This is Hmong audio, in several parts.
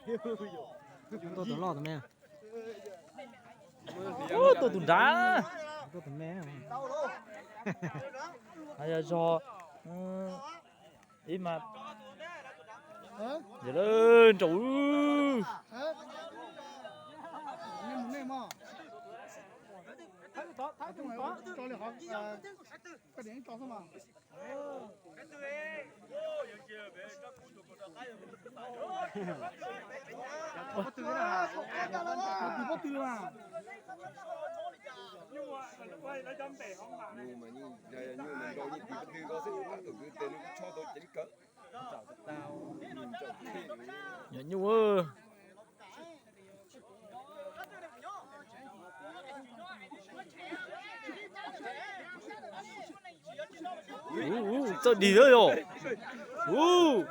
Tuaj tus loj tus me. Ub, tuaj tus nrad. Tuaj tus me. Yog zog ib mas. Yog lawm nraum. Nyuj mas, nyuj mas nrau yeej tiv pob tw ko xwb, tab tom kwv tes no kuj tsho tau cev kawg. Nyuam nyuj. Ub, ub, txawj dig lawm yom. Ub.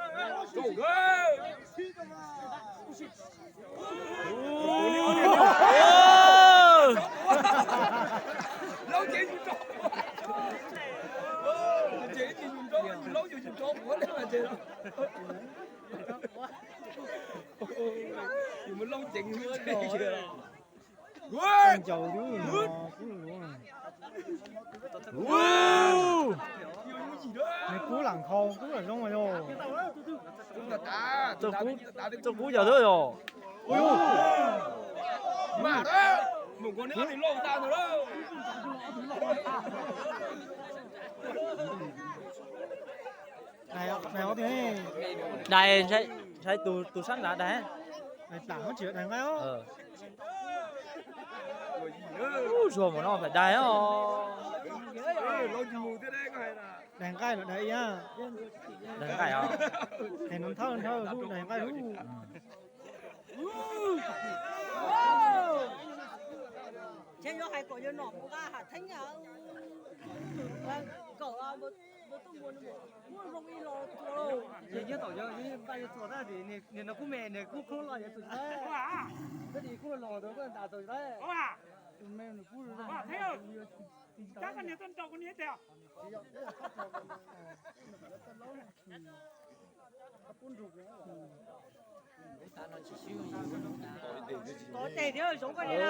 Ncaus twb no kub luv. Nws kub lam nkhaus kub lam zoo yog. Txawj kub yog thiab yog. Dais, ntshai tus sab nrad dais. Dais plam muab tsis dais nqaij os. Ub, zuag mus no phải dais os. Dais nqaij los dais iab. Dais nqaij os. Tes no nthawj nthawj lub dais nqaij lub. Ces yog hais kom yog nom mus nqa hav theeb, kom mus zoo ib los txuas. Ces nyob tom yog npaj yuav txuas tab sis niag no kuj me, niag kuj khoob los yuav txuas tsis tau. Tab sis kuj los tau koj ntas txuas tsis tau. Cab koj niag tuaj nrog kuv niag tiag. Tes thiab zoo koj niag na.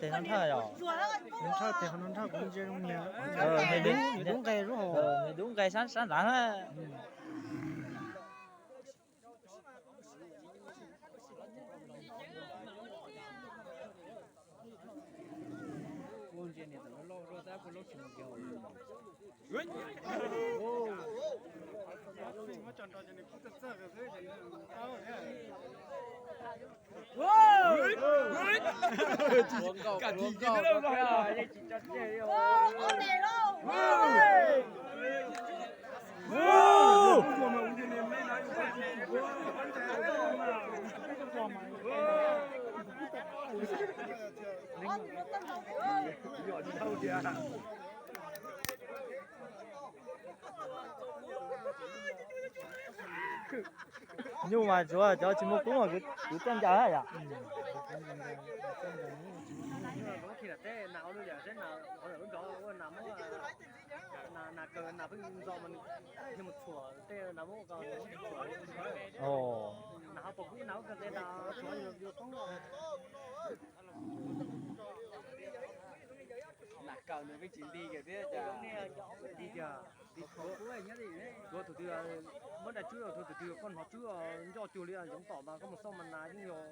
Tes no nthawj yom. Nthawj tes qhov no nthawj kuv ntsia zoo niag. Nws dub nqe sab sab nrad na. Nyuj mas tsuav cov tsis muaj kub mas kwv txoj ncas yom. Tus twg muab dai tswb, tus twg koj hnov tswb nco cuag li yoov tom mas koj mus xauj mas nas yeej yog.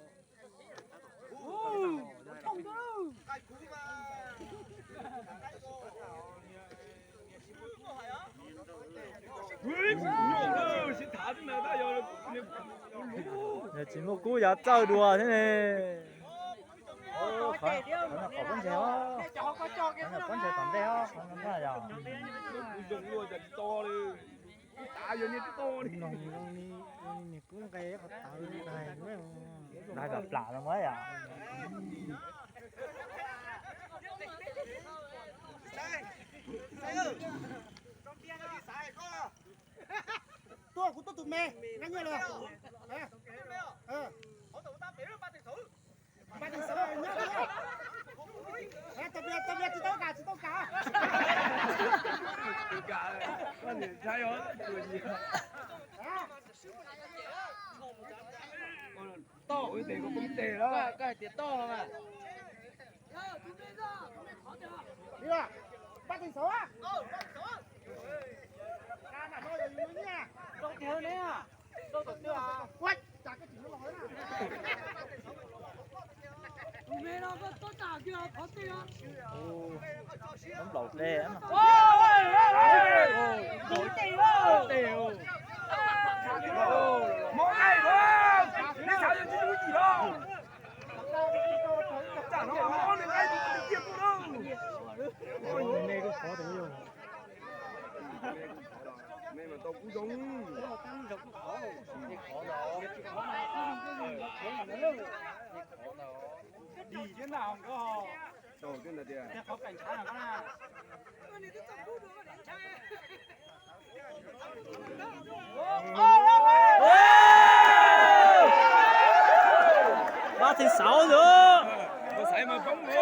Yog tsis muaj kub yav txawj dua thiab ne. Qhov no qhov pob ntseg os, qhov no pob ntseg tom ntej os, qhov no yog. Nws kub nqe qhov tawv dais, dais plam plam no yom. Tuaj, kuv tuaj tus me, nqa nyiaj los. Tau, tau, tsis tau kam, tsis tau kam. Ua tes, koj poob tes lawm. Koj hais tias toj los mas. Đi ra, bắt thằng Sáu á. Ra nặng thôi rồi, nhá. Rau tiag ne. Rau tổ trưởng à? Quách, chả có chịu nó lòi á. Tụi mày nó có tốt nào chưa? Khó tin á. Ôi, nóng lẩu tê lắm. Ôi, ôi, ôi, ôi. Ôi, ôi, ôi. Máu này thôi. Nó sao cho chứ không có gì đâu. Chả nó máu này ngay thì tôi giết tôi đâu. Ôi, mẹ có khó thế không? Mẹ mà tao cũng giống. Đi chứ nào không có. Tao chứ là tiệt. Khó cảnh trái nào có nào. Bắt thứ sáu rồi. Có sảy mà bóng nữa.